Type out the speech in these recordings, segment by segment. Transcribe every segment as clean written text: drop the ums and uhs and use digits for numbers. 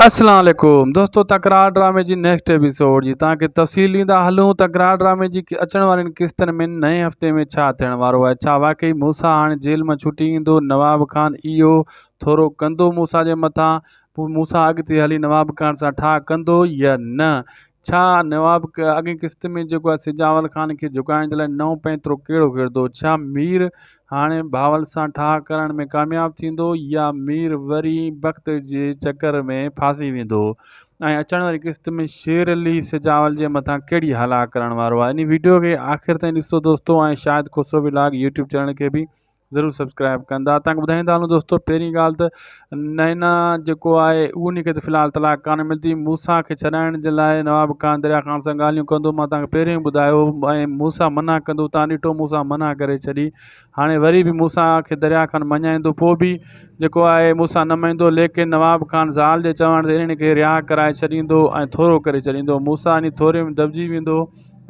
اسلام عليڪم دوستو تڪرار ڊرامي جي نيڪسٽ ايپيسوڊ جي توهان کي تفصيل ڏيندا هلون تڪرار ڊرامي جي اچڻ وارين قسطن ۾ نئين هفتي ۾ ڇا ٿيڻ وارو آهي ڇا واقعي موسيٰ هاڻي جيل مان ڇٽي ايندو نواب خان اهو ٿورو ڪندو موسيٰ جي مٿان پوء موسيٰ اڳتي هلي نواب خان سان ٺاهه ڪندو يا نه ڇا نواب اڳئين قسط ۾ جيڪو آهي سجاول خان کي جهڪائڻ جي لاء نئون پئنترو ڪهڙو کيڙندو؟ ڇا مير هاڻي بهاول سان ٺاهه ڪرڻ ۾ ڪامياب ٿيندو يا مير وري بخت جي چڪر ۾ ڦاسي ويندو ۽ اچڻ واري قسط ۾ شير علي سجاول جي مٿان ڪهڙي هلا ڪرڻ وارو آهي؟ انهي ويڊيو کي آخر تائين ڏسو دوستو ۽ Shahid Khusro vlog YouTube channel کي به ضرور سبسڪرائب ڪندا تان ٻڌائيندا هلون دوستو پهرين ڳالهه ته نينا جيڪو آهي ان کي ته في الحال طلاق ڪانه ملندي موسا کي ڇڏائڻ جي لاء نواب خان دريا خان سان ڳالهيون ڪندو مان تان کي پهريون ٻڌايو ۽ موسا منع ڪندو تان ڏٺو موسا منع ڪري ڇڏي هاڻي وري به موسا کي دريا خان مڃائيندو پوء به جيڪو آهي موسا نه مڃندو ليڪن نواب خان زال جي چوڻ تي انهن کي رها ڪرائي ڇڏيندو ۽ ٿورو ڪري ڇڏيندو موسا ان ٿوري ۾ دٻجي ويندو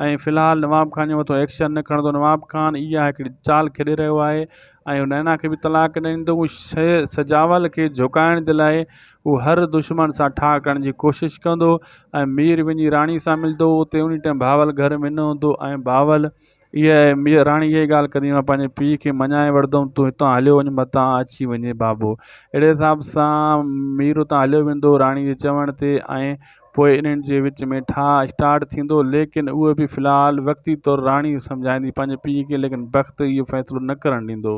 ۽ في الحال نواب خان جي مٿو ايڪشن نه کڻندو نواب خان اها هڪڙي چال کيڏي رهيو آهي ۽ نينا کي به طلاق نه ڏيندو هو سجاول کي جهڪائڻ جي لاء هو هر دشمن سان ٺاهه ڪرڻ جي ڪوشش ڪندو ۽ مير وڃي راڻي سان ملندو اتي ان ٽائيم بهاول گهر ۾ نه هوندو ۽ بهاول اها راڻي اها ڳالهه ڪندي مان پنهنجي پيء کي مڃائي وٺندم تون هتان هليو وڃ متان اچي وڃي بابو اهڙي حساب سان مير اتان هليو ويندو راڻي جي چوڻ تي ۽ پوء انهن جي وچ ۾ ٺاهه اسٽارٽ ٿيندو ليڪن اهو به في الحال وقتي طور راڻي سمجهائيندي پنهنجي پيء کي ليڪن بخت اهو فيصلو نه ڪرڻ ڏيندو.